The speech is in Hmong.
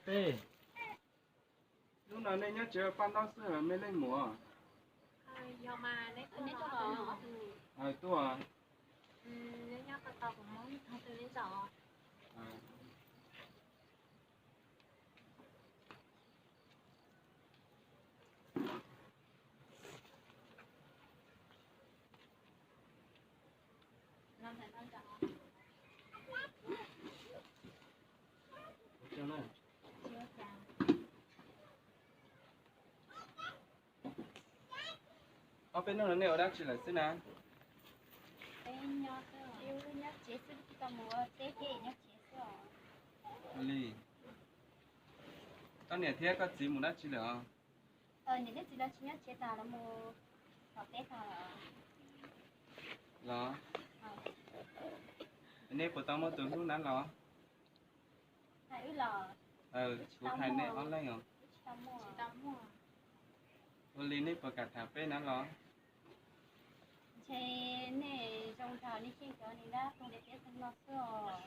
Tej, hnub no nej nyob tsev ua paj ntaub xwb, mej leej muam? Tuaj. Ob peb hnub no nej ua dab tsi lawm xwb na? Ua li, koj niam thiab koj txiv mus dab tsi lawm os? Niam thiab txiv lawv tsis nyob tsev, tas lawv mus tom teb tas lawm. Los, nej puas tau muaj tus hlub na los? Kuv hais nej ob leeg os. Ua li nej puas kam tham peb na los? Ntshe nej zoo nraug li xyeej cov niag dab tuag li peb xeem no xwb os.